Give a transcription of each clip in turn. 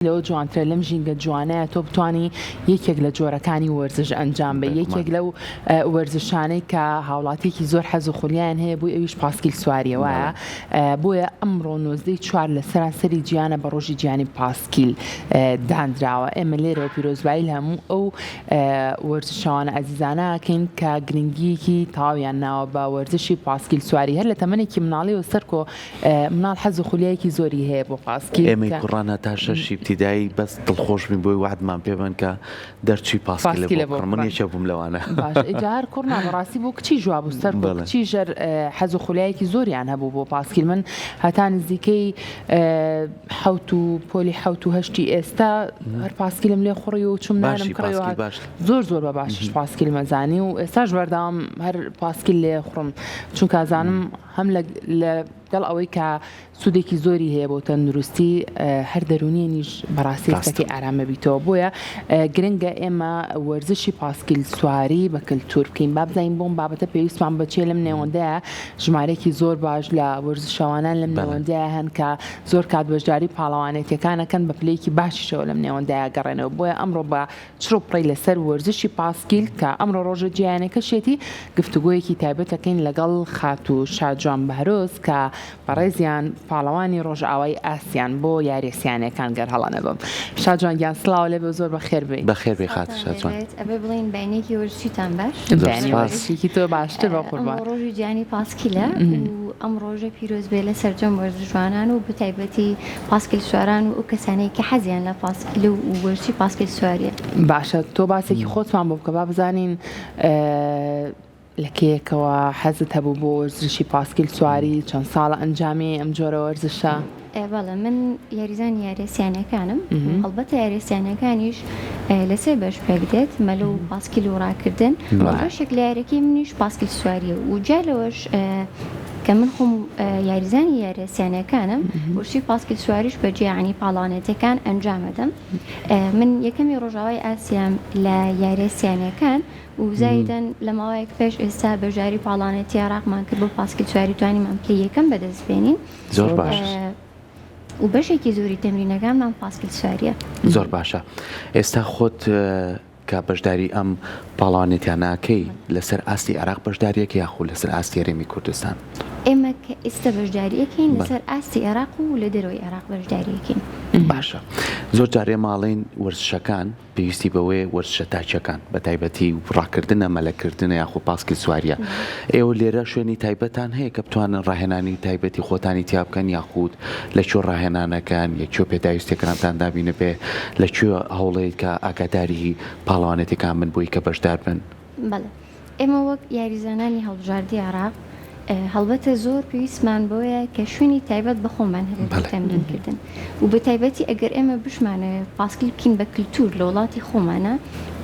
لەوە جوانترە لەم ژینگە جوانەیە تۆ بتانی یەکێک لە جۆرەکانی وەرزش ئەنجام بە یەکێک لەو وەرزشانەی کە هاوڵاتیەکی زۆر حەز و خولیان هەیە بووی ئەویش پاسکیل سواریە وایە بۆیە ئەمڕۆ نۆزدەی چوار لە سەرانسەری جیانە بە ڕۆژی جیانی پاسکیل دانراوە ئێمە لێرەوە پیرۆزبایی لە هەموو ئەو وەرزشەوانە ئەزیزانە ئەکەین کە گرنگیەکی تەواویان ناوە بە وەرزشی پاسکیل سواری هەر لە تەمەنێکی مناڵیەوە سەرکۆ مناڵ حەز و خولیایەکی زۆری هەیە بۆ پاسکیل. ئێمەی کوڕان هەتا شەشی ئیبتیدایی بەس دڵخۆش بووین بۆی وەعدمان پێ بەن کە دەرچووی پاسکیلە بۆ بکڕن من یەکێ بووم لەوانە. باش ئیجا هەر کوڕ نا بەڕاستی بۆ کچیش وابوو سەرکۆ کچیش هەر حەز و خولیایەکی زۆریان هەبوو بۆ پاسکیل من هەتا نزیکەی حەوت و پۆلی حەوت و هەشتی ئێستا هەر پاسکیلم لێ خوڕی و چوم نانم کڕی و زۆر زۆر بە باشیش پاسکیلم ئەزانی و ئێستاش بەردەوام هەر پاسکیل لێ خوڕم چونکە ئەزانم هەم لەگەڵ ئەوەی کە سوودێکی زۆری هەیە بۆ تەندروستی هەر دەروونیەنیش بەڕاستی هەستەکەی ئارامە بیتەوە بۆیە گرنگە ئێمە وەرزشی پاسکیل سواری بە کەلتور بکەین با بزانین بۆم بابەتە پێویستمان بەچێ لەم نێوەندەیە ژمارەیەکی زۆر باش لە وەرزشەوانان لەم نێوەندەیە هەن کە زۆر کات بەشداری پاڵەوانێتیەکانەکەن بە پلەیەکی باشیشەوە لەم نێوەندەیە گەڕێنەوە بۆیە ئەمڕۆ بە چڕ و پڕی لەسەر وەرزشی پاسکیل کە ئەمڕۆ ڕۆژە جیهانیەکەشیەتی گفتوگۆیەکی تایبەت ئەکەین لەگەڵ خاتوو شاجوان بەهرۆز کە بەڕێزیان پاڵەوانی ڕۆژئاوای ئاسیان بۆ یاریە سیانەکان گەر هەڵە نەبم شاجوان گیان سڵاو لێبێ و زۆر بەخێر بێی. بەخێر بێی خاتوو سڵاوتان شاجوان. لێبێت ئەبێ بڵێین بەینێکی وەرزشیتان باش. زۆر بەیانی سوپاس. وەرزشیکی تۆ باشتر بە قوربان. ئەمڕۆ ڕۆژی جیهانی پاسکیلە و ئەم ڕۆژە پیرۆز بێ لە سەرجەم وەرزشوانان و بەتایبەتی پاسکیل سواران و ئەو کەسانەی کە حەزیان لە پاسکیل و وەرزشی پاسکیل سواریە. باشە تۆ باسێکی خۆتمان بۆ بکە با بزانین لە کەیەکەوە حەزت هەبوو بۆ وەرزشی پاسکیل سواری چەند ساڵە ئەنجامی ئەم جۆرە وەرزشە؟ بەڵێ من یاریزانی یاریە سیانەکانم هەڵبەتە یاریە سیانەکانیش لە سێ بەش پێک دێت مەلە و پاسکیل و ڕاکردن بەشێک لە یاریەکەی منیش پاسکیل سواریە و جیا لەوەش کە من خۆم یاریزانی یاریە سیانەکانم وەرزشی پاسکیل سواریش بە جیانی پاڵانێتەکان ئەنجامەدەم من یەکەمی ڕۆژاوای ئاسیام لە یاریە سیانەکان و زایدەن لە ماوەیەک پێش ئێستا بەشداری پاڵانێتی عێراقمان کرد بۆ پاسکیل سواری توانیمان پلەی یەکەم بەدەست بێنین. زۆر باش. و بەشێکی زۆری تەمرینەکانمان پاسکیل سواریە. زۆر باشە ئێستا خۆت کە بەشداری ئەم پاڵەوانێتیانە ئەکەی لەسەر ئاستی عێراق بەشداریەکەی یاخو لەسەر ئاستی هەرێمی کوردستان؟ ئێمە کە ئیستا بەشداری ئەکەین لەسەر ئاستی عێراق و لە دەرەوەی عێراق بەشداری ئەکەین. باشە زۆر جار ئێمە ئەڵێین وەرزشەکان پێویستی بەوەیە وەرزشە تاکیەکان بە تایبەتی ڕاکردنە، مەلەکردنە یاخود پاسکیل سواریە. ئێوە لێرە شوێنی تایبەتان هەیە کە بتوانن ڕاهێنانی تایبەتی خۆتانی تیا بکەن یاخود لە کوێ ڕاهێنانەکەن یە کوێ پێداویستیەکانتان دابینە بێ لە کوێ هەوڵەیت کە ئاگاداری پاڵەوانێتیەکان بن بۆی کە بەشدار بن؟ بەڵێ ئێمە وەک یاریزانانی هەڵبژاردەی عێراق هەڵبەتە زۆر پێویستمان بەوەیە کە شوێنی تایبەت بە خۆمان هەبێت بۆ تەمرینکردن و بە تایبەتی ئەگەر ئێمە بشمانەوێت پاسکیل بکەین بە کلتور لە وڵاتی خۆمانە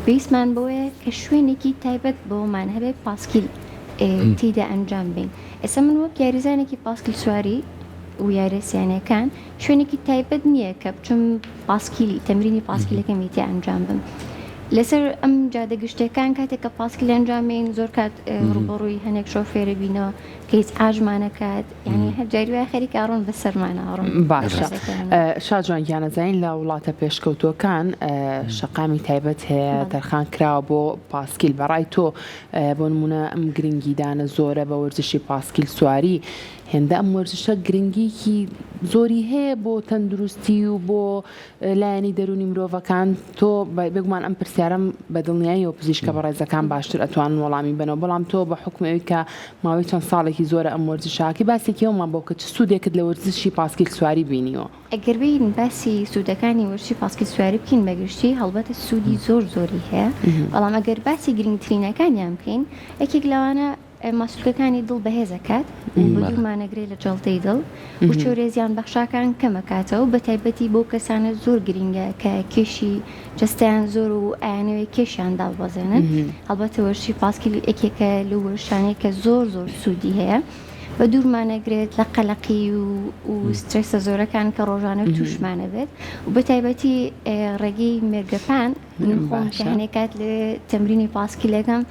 پێویستمان بەوەیە کە شوێنێکی تایبەت بەوەمان هەبێت پاسکیل تێیدا ئەنجام بین ئێستا من وەک یاریزانێکی پاسکیل سواری و یاریە سیانەکان شوێنێکی تایبەت نییە کە بچم پاسکیل تەمرینی پاسکیلەکەمی تیا ئەنجام بم لەسەر ئەم جادە گشتەکان کاتێک کە پاسکیل ئەنجامین زۆر کات ڕوبەڕووی هەنێک شۆفێرە بینەوە کە هیچ ئاژمانەکات یعنی هەر جاری وایە خەریکە ئەڕۆن بەسەرمان ئەڕۆن باشە شاجوان گیان ئەزانین لە وڵاتە پێشکەوتووەکان شەقامی تایبەت هەیە تەرخان کراوە بۆ پاسکیل بەڕای تۆ بۆ نمونە ئەم گرنگیدانە زۆرە بە وەرزشی پاسکیل سواری هێندە ئەم وەرزشە گرنگیکی زۆری هەیە بۆ تەندروستی و بۆ لایەنی دەروونی مرۆڤەکان تۆ بێگومان ئەم پرسیارەم بە دڵنیاییەوە پزیشکە بەڕێزەکان باشتر ئەتوانن وەڵامی بەنەوە بەڵام تۆ بە حوکمی ئەوی کە ماوەی چەند ساڵێکی زۆرە ئەم وەرزشاکی باسێکی ئەومان بۆ کە چ سوودێکت لە وەرزشی پاسکیل سواری بینیوە؟ ئەگەر بێین باسی سوودەکانی وەرزشی پاسکیل سواری بکەین بە گشتی هەڵبەتە سوودی زۆر زۆری هەیە بەڵام ئەگەر باسی گرنگترینەکانیان بکەین یەکێک لەوانە ماسولکەکانی دڵ بەهێز ئەکات و بەدوورمان ئەگرێت لە جەڵتەی دڵ و چەوریە زیان بەخشاکان کەم ئەکاتەوە بەتایبەتی بۆ کەسانە زۆر گرینگە کە کێشی جەستەیان زۆر و ئەیانەوێت کێشیان داببەزێنن هەڵبەتە وەرزشی پاسکیل یەکێکە لەو وەرزشانەی کە زۆر زۆر سوودی هەیە بە دوورمان ئەگرێت لە قەلەقی و سترێسە زۆرەکان کە ڕۆژانە تووشمان ئەبێت و بەتایبەتی ڕێگەی مێرگەپان من خۆم کە هەنێک کات لەوێ تەمرینی پاسکیلەکەم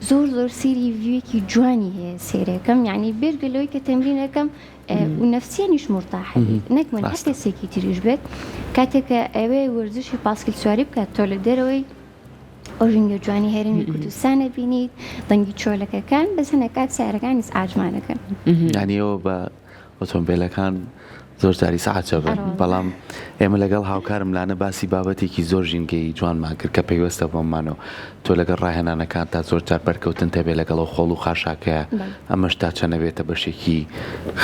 زۆر زۆر سەیری ڤیوێکی جوانی هەیە سەیرەکەم یعنی بێجگە لەوەی کە تەمرینەکەم. و نەفسیەنیش مورتاحە بیت نەک من هەر کەسێکی تریش بێت کاتێک کە ئەوێ وەرزشی پاسکیل سواری بکات تۆ لە دەرەوەی ئەو ژینگە جوانی هەرێمی کوردستان ئەبینیت دەنگی چۆلەکەکان بەس هەنێک کات سیارەکان ئیزعاجمانەکەن. یانی ئەوە بە ئۆتۆمبێلەکان زۆر جاری سەعات بن بەڵام ئێمە لەگەڵ هاوکارم لانە باسی بابەتێکی زۆر ژینگەیی جوانمان کرد کە پەیوەستە بەمانەوە تۆ لەگەڵ ڕاهێنانەکان تا زۆر جار بەرکەوتن تەبێ لەگەڵ ئەو خۆڵ و خاشاکەیە ئەمەش تا چەنەبێتە بەشێکی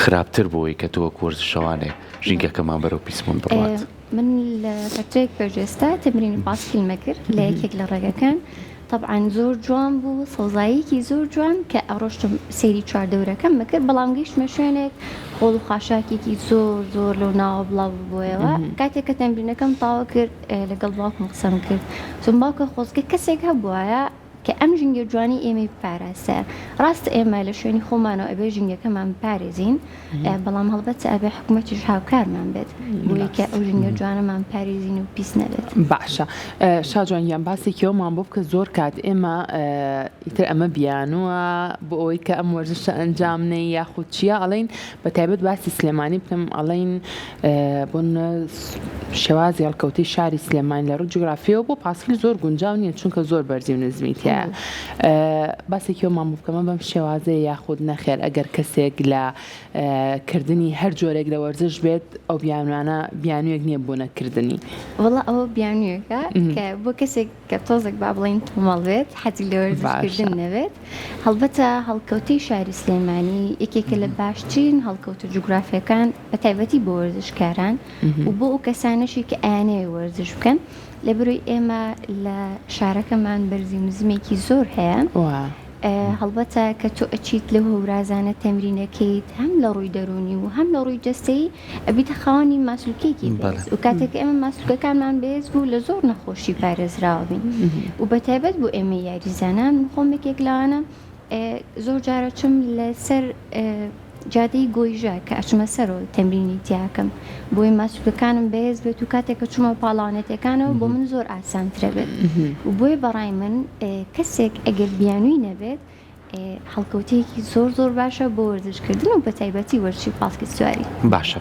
خراپتر بۆی کە تۆ وەک وەرزشەوانێک ژینگەکەمان بەرەو پیسبوون بڕوات. من لە فەترەیەک پێش ئێستا تەمرینی پاسکیلمە کرد لە یەکێک لە ڕێگەکان تەبعەن زۆر جوان بوو سەوزاییەکی زۆر جوان کە ئەڕۆشتم سەیری چواردەورەکەم ئەکرد بەڵام گەیشتمە شوێنێک خۆڵ و خاشاکێکی زۆر زۆر لەو ناوە بڵاو ببوویەوە کاتێک کە تەمرینەکەم تاوە کرد لەگەڵ باوکم قسەم کرد وتم باوکە خۆزگە کەسێک هەبوایە کە ئەم ژینگە جوانی ئێمەی بپاراستە ڕاستە ئێمە لە شوێنی خۆمانەوە ئەبێ ژینگەکەمان بپارێزین بەڵام هەڵبەتە ئەبێ حکومەتیش هاوکارمان بێت بۆی کە ئەو ژینگە جوانەمان پارێزین و پیس نەبێت. باشە شاجوان گیان باسێکی ئەومان بۆ بکە زۆر کات ئێمە ئیتر ئەمە بیانووە بۆ ئەوەی کە ئەم وەرزشە ئەنجام نەی یاخود چییە ئەڵێین بە تایبەت باسی سلێمانی بکەم ئەڵێین بۆ شێوازی هەڵکەوتەی شاری سلێمانی لە ڕووی جوگرافیەوە بۆ پاسکیل زۆر گونجاو نییە چونکە زۆر بەرزی و نزمی تیایە باسێکی ئەومان بۆ بکەمە بەم شێوازەیە یاخود نەخێر ئەگەر کەسێک لە کردنی هەر جۆرێک لە وەرزش بێت ئەو بیانوانە بیانوویەک نییە بۆ نەکردنی. وەڵا ئەوە بیانوویەکە کە بۆ کەسێک کە تۆزێک با بڵێین تۆمەڵ بێت حەزی لە وەرزشکردن نەبێت هەڵبەتە هەڵکەوتەی شاری سلێمانی یەکێکە لە باشترین هەڵکەوتە جوگرافیەکان بە تایبەتی بۆ وەرزشکاران و بۆ ئەو کەسانەشی کە ئەیانەوێ وەرزش بکەن لەبەرئەوەی ئێمە لە شارەکەمان بەرزی و نزمێکی زۆر هەیە هەڵبەتە کە تۆ ئەچیت لەو هەورازانە تەمرینەکەیت هەم لە ڕووی دەروونی و هەم لە ڕووی جەستەیی ئەبیتە خاوەنی ماسولکەیەکی بەهێز و کاتێک ئێمە ماسولکەکانمان بەهێز بوو لە زۆر نەخۆشی پارێزراوە بین و بە تایبەت بۆ ئێمەی یاریزانان من خۆم یەکێک لەوانە زۆر جارە چم لەسەر جادەی گۆیژە کە ئەچمە سەرەوە تەمرینی تیاکەم بۆی ماسولکەکانم بەهێز بێت و کاتێک کە چوومە پاڵاوانێتیەکانەوە بۆ من زۆر ئاسانترە بێت و بۆیە بەڕای من کەسێک ئەگەر بیانووی نەبێت هەڵکەوتەیەکی زۆر زۆر باشە بۆ وەرزش کردن و بەتایبەتی وەرزشی پاسکیل سواری. باشە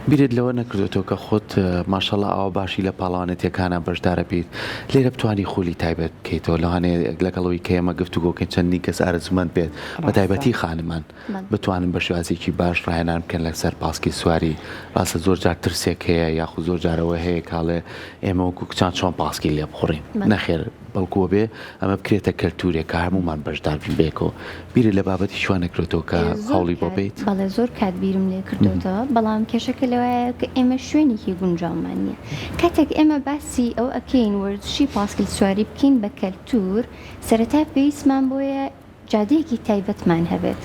بیرت لەوە نەکردۆتەوە کە خۆت ماشەڵا ئاوا باشی لە پاڵەوانێتیەکانا بەشدارە بیت لێرە بتوانی خولی تایبەت بکەیتەوە لەوانەیە لەگەڵ ئەوەی کە ئێمە گفتوگۆکەین چەندین کەس ئارەزوومەند بێت بە تایبەتی خانمان بتوانن بە شێوازێکی باش ڕاهێنان بکەن لەسەر پاسکیل سواری ڕاستە زۆر جار ترسێک هەیە یاخود زۆر جارەوە هەیە کاڵێ ئێمە وەکو کچان چۆن پاسکیل لێ بخوڕین نەخێر بەڵکو ئەبێ ئەمە بکرێتە کەلتورێک کە هەموومان بەشدار بین بەیەکەوە. بیرت لە بابەتی شوان نەکردۆتەوە کە هەوڵی بۆ بەیت؟ بەڵێ زۆر کات بیرم لێ کردۆتەوە، بەڵام کێشەکە لەوایە کە ئێمە شوێنێکی گونجاومان نییە. کاتێک ئێمە باسی ئەوە ئەکەین وەرزشی پاسکیل سواری بکەین بە کەلتور، سەرەتا پێویستمان بۆیە جادەیەکی تایبەتمان هەبێت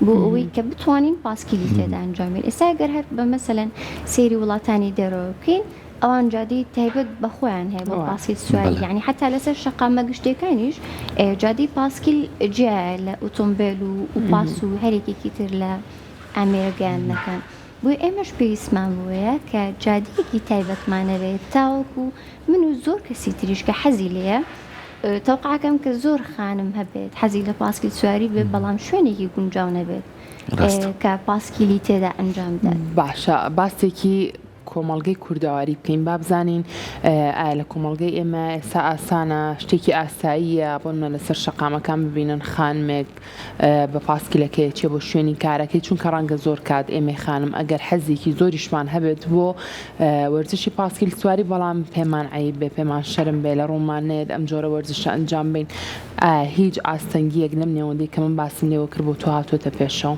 بۆ ئەوەی کە بتوانین پاسکیلی تێدا ئەنجام بین. ئێستا گەر هەر بە مەسەلەن سەیری وڵاتانی دەرەوە بکەین، ئەوان جادەی تایبەت بە خۆیان هەیە بۆ پاسکیل سواری یعنی حتا لەسەر شەقامە گشتیەکانیش جادەی پاسکیل جیایە لە ئۆتۆمبێل و و پاس و هەرێکێکی تر لە ئامێرە گەیاندنەکان بۆیە ئێمەش پێویستمان بۆیە کە جادەیەکی تایبەتمان هەبێت تاوەکو من و زۆر کەسی تریش کە حەزی لێیە تەوقعەکەم کە زۆر خانم هەبێت حەزی لە پاسکیل سواری بێت بەڵام شوێنێکی گونجاو نەبێت کە پاسکیلی تێدا ئەنجام بدات. باشە باسێکی کۆمەڵگەی کوردەواری بکەین با بزانین ئایا لە کۆمەڵگەی ئێمە ئێستا ئاسانە شتێکی ئاساییە بۆ نمونە لەسەر شەقامەکان ببینن خانمێک بە پاسکیلەکەی چێ بۆ شوێنی کارەکەی چونکە ڕەنگە زۆر کات ئێمەی خانم ئەگەر حەزێکی زۆریشمان هەبێت بۆ وەرزشی پاسکیل سواری بەڵام پێمان عەیب بێ پێمان شەرم بێ لە ڕوومان نێت ئەم جۆرە وەرزشە ئەنجام بین ئایا هیچ ئاستەنگیەک لەم نێوەندەی کە من باسم لێوە کرد بۆ تۆ هاتووەتە پێشەوە؟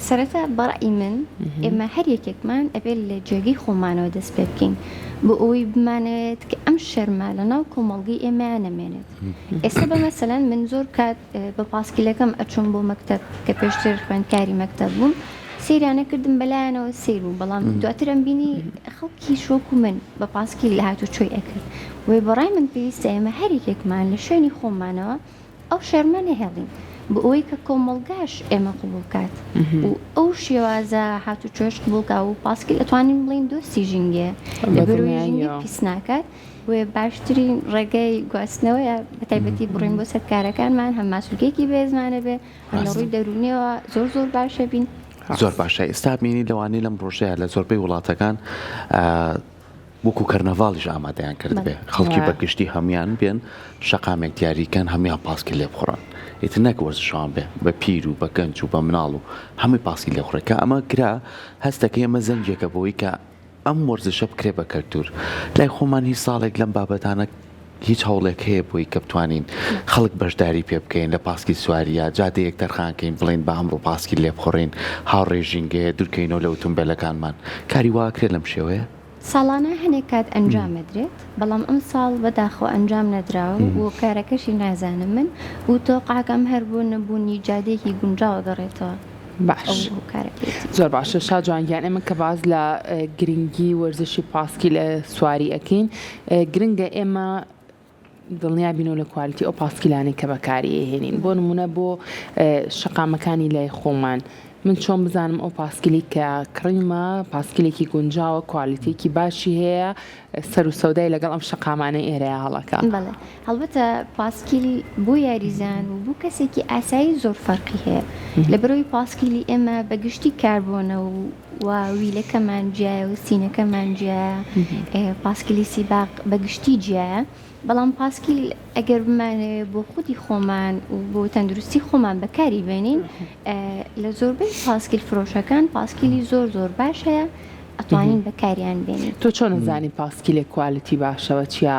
سەرەتا بەڕەئی من ئێمە هەر یەکێکمان ئەبێت لە جێگەی خۆمانەوە دەست پێ بکەین بۆ ئەوەی بمانەوێت کە ئەم شەرمە لە ناو کۆمەڵگەی ئێمەیا نەمێنێت ئێستا بە مەسەلەن من زۆر کات بە پاسکیلەکەم ئەچوم بۆ مەکتەب کە پێشتر خوێندکاری مەکتەب بووم سەیریانە کردم بەلایەنەوە سەیر بوو بەڵام دواتر ئەمبینی خەڵکیش وەکو من بە پاسکیل هاتوچۆی ئەکرد بۆیە بەڕای من پێویستە ئێمە هەر یەکێکمان لە شوێنی خۆمانەوە ئەو شەرمە نەهێڵین بۆ ئەوەی کە کۆمەڵگاش ئێمە قبوڵ کات و ئەو شێوازە هاتوچۆش قبوڵ کا و پاسکیل ئەتوانین بڵێین دۆستی ژینگەیە لەبەرئەوەی ژینگە پیس ناکات بۆیە باشترین ڕێگەی گواستنەوەیە بە تایبەتی بڕۆین بۆ سەر کارەکانمان هەم ماسولکەیەکی بەهێزمان هەبێ هەم لە ڕووی دەروونیەوە زۆر زۆر باشە بین. زۆر باشە ئێستا بینی لەوانەیە لەم ڕۆژەیە لە زۆربەی وڵاتەکان وەکو کەرنەڤاڵیش ئامادەیان کردبێ خەڵکی بە گشتی هەموان بێن شەقامێک دیاریکەن هەموان پاسکیل لێ بخوڕن ئیتر نەک وەرزشەوان بێ بە پیر و بە گەنج و بە مناڵ و هەمووی پاسکیل لێ بخوڕێ کە ئەمە کرا هەست دەکەی ئەمە زەنگێکە بۆی کە ئەم وەرزشە بکرێ بە کەلتور لای خۆمان هیچ ساڵێک لەم بابەتانە هیچ هەوڵێک هەیە بۆی کە بتوانین خەڵک بەشداری پێ بکەین لە پاسکیل سوارییا جادەیەک تەرخان کەین بڵێین با ئەمڕۆ پاسکیل لێ بخوڕین هاوڕێ ژینگەیە دوورکەینەوە لە ئوتومبێلەکانمان کاری وا ئەکرێ لەم شێوەیە؟ ساڵانە هەنێک کات ئەنجام ئەدرێت بەڵام ئەمساڵ بەداخەوە ئەنجام نەدراوە و هۆکارەکەشی نازانم من و تۆقعەکەم هەر بۆ نەبوونی جادەیەکی گونجاو ئەگەڕێتەوە باش ئەو هۆکارەکەیەتی. زۆر باشە شاجوان گیان ئێمە کە باس لە گرنگی وەرزشی پاسکیل سواری ئەکەین گرنگە ئێمە دڵنیا بینەوە لە کوالیتی ئەو پاسکیلانەی کە بەکاری ئەهێنین بۆ نمونە بۆ شەقامەکانی لای خۆمان من چۆن بزانم ئەو پاسکیلی کە کڕیمە پاسکیلێکی گونجاوە کوالیتێکی باشی هەیە سەر و سەودای لەگەڵ ئەم شەقامانەی ئێرەیە هەڵەکە. بەڵێ هەڵبەتە پاسکیل بۆ یاریزان و بۆ کەسێکی ئاسایی زۆر فەرقی هەیە لەبەرئەوەی پاسکیلی ئێمە بە گشتی کاربۆنە و و ویلەکەمان جیایە و سینەکەمان جیایە پاسکیلی سیباق بە گشتی جیایە بەڵام پاسکیل ئەگەر بمانەوێ بۆ خودی خۆمان و بۆ تەندروستی خۆمان بەکاری بێنین لە زۆربەی پاسکیل فرۆشەکان پاسکیلی زۆر زۆر باش هەیە ئەتوانین بەکاریان بێنین. تۆ چۆن ئەزانی پاسکیلێک کوالیتی باشە بە چیا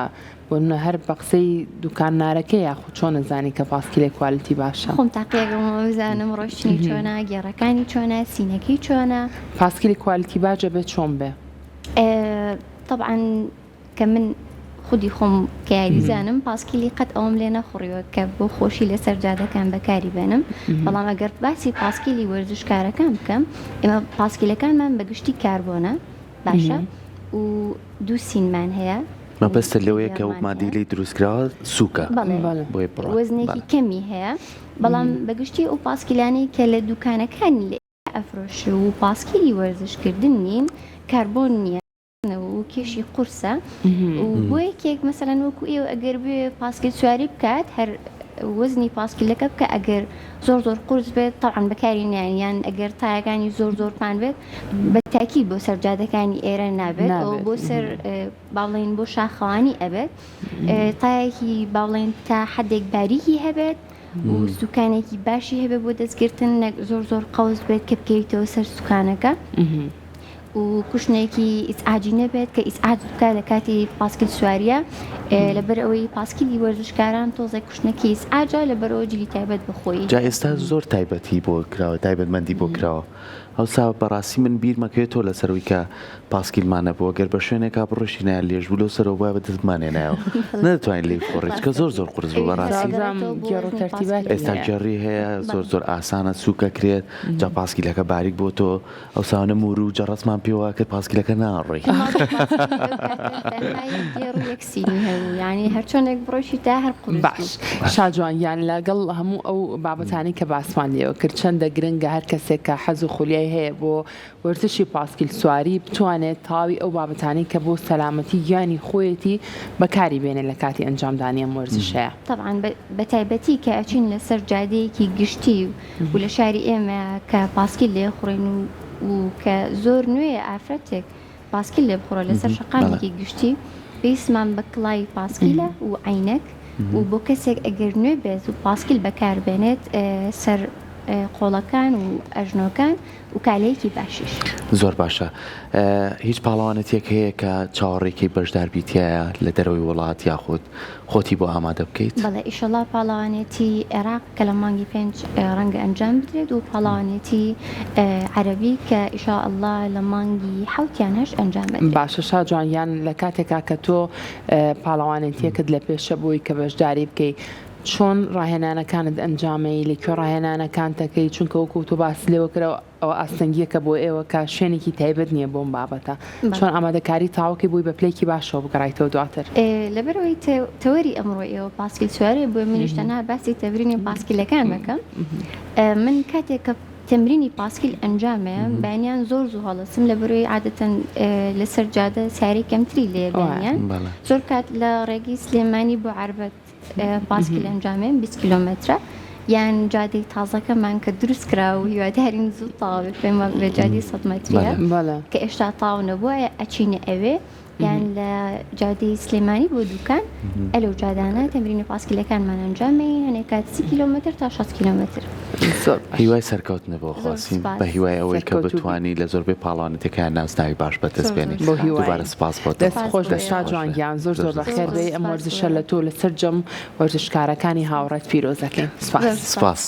بۆ نمونە هەر بە قسەی دوکاننارەکەی یاخود چۆن ئەزانی کە پاسکیلێک کوالیتی باشە؟ خۆم تاقیەکەمەوە بزانم ڕۆشتنی چۆنە گێڕەکانی چۆنە سینەکەی چۆنە. پاسکیلی کوالیتی باش ئەبێ چۆن بێ؟ تەبعەن کە من خودی خۆم کە یاریزانم پاسکیلی قەت ئەوەم لێ نەخوڕیوە کە بۆ خۆشی لەسەر جادەکان بەکاری بێنم بەڵام ئەگەر باسی پاسکیلی وەرزشکارەکان بکەم ئێمە پاسکیلەکانمان بە گشتی کاربۆنە باشە و دوو سینمان هەیە مەبەستە لەوەیە کە مادەی لێی دروستکراوە سووکە بۆیە بڕوا وەزنێکی کەمی هەیە بەڵام بەگشتی ئەو پاسکیلانەی کە لە دوکانەکانی لێ ئەفرۆشرێ و پاسکیلی وەرزشکردن نین کاربۆن نییە و کێشی قورسە و بۆ یەکێک مەسەلەن وەکو ئێوە ئەگەر بێ پاسکیل سواری بکات هەر وەزنی پاسکیلەکە بکە ئەگەر زۆر زۆر قورس بێت تەعام بەکاری نیان یان ئەگەر تایەکانی زۆر زۆر پان بێت بە تاکی بۆ سەر جادەکانی ئێرە نابێت ئەو بۆ سەر باڵێن بۆ شاخەوانی ئەبێت تایەکی باڵێن تا حدێک باریکی هەبێت و سوکانێکی باشی هەبێ بۆ دەستگرتن نەک زۆر زۆر قەوس بێت کە بکەویتەوە سەر سوکانەکە و کوشنێکی ئیزعاجی نەبێت کە ئیزعاج بکات لە کاتی پاسکیل سواریە لەبەر ئەوەی پاسکیلی وەرزشکاران تۆزێک کوشنەکی ئیزعاجە لەبەرئەوە جلی تایبەت بە خۆی. جا ئێستا زۆر تایبەتی بۆ کراوە تایبەتمەندی بۆ کراوە ئەوسا بەڕاستی من بیرمەکەوێتەوە لەسەر ئەوەی کە پاسکیلمان نەبوو گەر بە شوێنێکا بڕۆشتینایە لێژ بوو لەو سەرەوە بوایە بە دەستمان هێنایەوە نەدەتوانین لێی بخۆڕین چونکە زۆر زۆر قورس بوو بەڕاستی ئێستا گێڕی هەیە زۆر زۆر ئاسانە سووکە کرێت جا پاسکیلەکە باریک بۆ تۆ ئەو ساونە مورو و جەڕەسمان پێوە کرد پاسکیلەکە ناڕۆی. باش شاجوان گیان لەگەڵ هەموو ئەو بابەتانەی کە باسمان لێوە کرد چەندە گرنگە هەر کەسێک کە حەز و خولیای هەیە بۆ وەرزشی پاسکیل سواری بتوانێت تەواوی ئەو بابەتانەی کە بۆ سەلامەتی گیانی خۆیەتی بەکاری بێنێت لە کاتی ئەنجامدانی ئەم وەرزشەیە. تەبعەن بەتایبەتی کە ئەچین لەسەر جادەیەکی گشتی و لە شاری ئێمە کە پاسکیل لێ خوڕین و و کە زۆر نوێیە ئافرەتێک پاسکیل لێ بخوڕێ لەسەر شەقامێکی گشتی پێویستمان بە کڵاوی پاسکیلە و عەینەک و بۆ کەسێک ئەگەر نوێ بێت و پاسکیل بەکار بێنێت سەر قۆڵەکان و ئەژنۆکان و کالەیەکی باشیش. زۆر باشە هیچ پاڵەوانێتیەک هەیە کە چاوەڕێکەی بەشدار بی تیایا لە دەرەوەی وڵات یاخود خۆتی بۆ ئامادە بکەیت؟ بەڵێ ئیشەڵا پاڵەوانێتی عێراق کە لە مانگی پێنج ڕەنگە ئەنجام بدرێت و پاڵەوانێتی عەرەبی کە ئیشاڵڵا لە مانگی حەوت یان هەشت ئەنجام ئەدرێت. باشە شاجوان گیان لە کاتێکا کە تۆ پاڵەوانێتیەکت لە پێشە بۆی کە بەشداری بکەی چۆن ڕاهێنانەکانت ئەنجامەی لە کوێ ڕاهێنانەکانت ئەکەی چونکە وەکو تۆ باست لێوە کرد ئەوە ئاستەنگیەکە بۆ ئێوە کە شوێنێکی تایبەت نییە بۆم بابەتە چۆن ئامادەکاری تاوەکەی بۆی بە پلەیەکی باشەوە بگەڕایتەوە دواتر. لەبەرئەوەی تەوەری ئەمڕۆ ئێوە پاسکیل سوارەیە بۆیە منیش تەنها باسی تەمرینی پاسکیلەکان ئەکەم من کاتێک کە تەمرینی پاسکیل ئەنجامەیەم بەیانیان زۆر زوو هەڵەسم لەبەرئەوەی عادەتەن لەسەر جادە سیارەی کەمتری لێیە بەیانیان زۆر کات لە ڕێگەی سلێمانی بۆ عەربەت پاسکیل ئەنجامێن 20 کیلۆمەترە. یان جادەی تازەکەمان کە دروست کرا و هیوادارین زوو تەواو بێت پێم وابێت جادەی 100 مەتریە بەڵێ. کە ئێشتا تەواو نەبووە ئەچینە ئەوێ یان لە جادەی سلێمانی بۆ دوکان ئەلەو جادانە تەمرینە پاسکیلەکانمان ئەنجام مەین هەنێک کات 30 کیلۆمەتر تا 60 کیلۆمەتر. زۆر باش. هیوای سەرکەوتنت بۆ زۆر خواستین سوپاس. بە هیوای ئەوەی کە سەرکەوتوو بی. بتوانی لە زۆربەی پاڵەوانێتیەکان نازناوی باش بەدەست زۆر زۆر بێنی بۆ سوپاس. هیواین. دووبارە سپاس بۆ تۆ. دەست سوپاس خۆش بۆ دەستا ئێوە. جوان گیان زۆر زۆر زۆر زۆر بەخێر زۆر بێی ئەم سوپاس بۆ وەرزشە ئێوە. لە تۆ لە سەرجەم وەرزشکارەکانی هاوڕێت پیرۆز ئەکەین سپاس. زۆر سوپاس. سپاس.